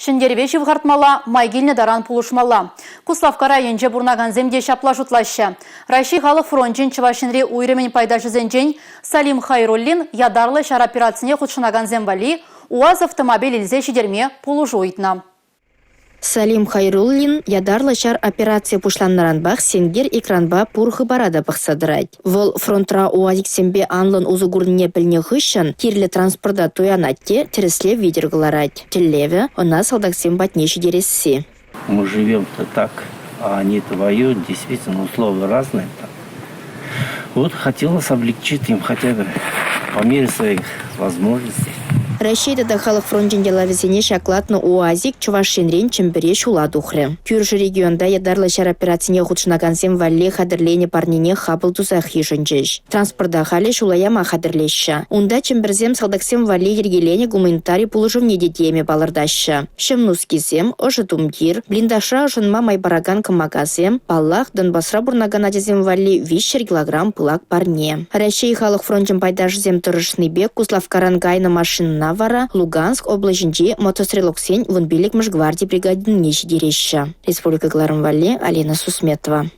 Ҫӗнтерӗве ҫывхартмалла, май килнӗ таран пулӑшмалла. Куславкка районӗнче пурӑнакансем те ҫапла шутлаҫҫӗ. Раҫҫей халӑх фрончӗн Чӑваш Енри уйрӑмӗн пайташӗсенчен Салим Хайруллин ятарлӑ ҫар операцине хутшӑнакансем валли УАЗ автомобиль илсе ҫитерме пулӑшу ыйтнӑ. Салим Хайруллин ятарлӑ ҫар операцийӗ пуҫланнӑранпах сенкер экранпа пур хыпара та пӑхса тӑрать. Вӑл фронтра УАЗиксемпе анлӑн усӑ курнине пӗлнӗ хыҫҫӑн кирлӗ транспорта туянать те тӗрӗслев витӗр кӑларать. Тӗллевӗ – ӑна салтаксем патне ҫитересси. Мы живем-то так, а они-то воюют, действительно, условия разные. Вот хотелось облегчить им хотя бы по мере своих возможностей. Раҫҫей тата халӑх фрончӗн ялавӗсене ҫаклатнӑ УАЗик Чӑваш Енрен Чӗмпӗре ҫула тухрӗ. Кӳршӗ регионта ятарлӑ ҫар операцине хутшӑнакансем валли хатӗрленӗ парнене хапӑл тусах йышӑнчӗҫ. Транспорта халӗ ҫула яма хатӗрлеҫҫӗ. Унта Чӗмпӗрсем салтаксем валли йӗркеленӗ гуманитари пулӑшӑвне те теме палӑртаҫҫӗ. Ҫӑм нускисем, ӑшӑ тумтир, блиндажра ӑшӑнма май паракан кӑмакасем, паллах, Донбасра пурӑнакан ачасем валли 300 килограмм пылак парне. Раҫҫей халӑх фрончӗн пайташӗсем тӑрӑшнипе Куславккаран кайнӑ машинӑна вара Луганск облаҫӗнчи мотострелоксен 15-мӗш гварди бригадине ҫитереҫҫӗ. Республика кӑларӑм валли Алина Сусметова.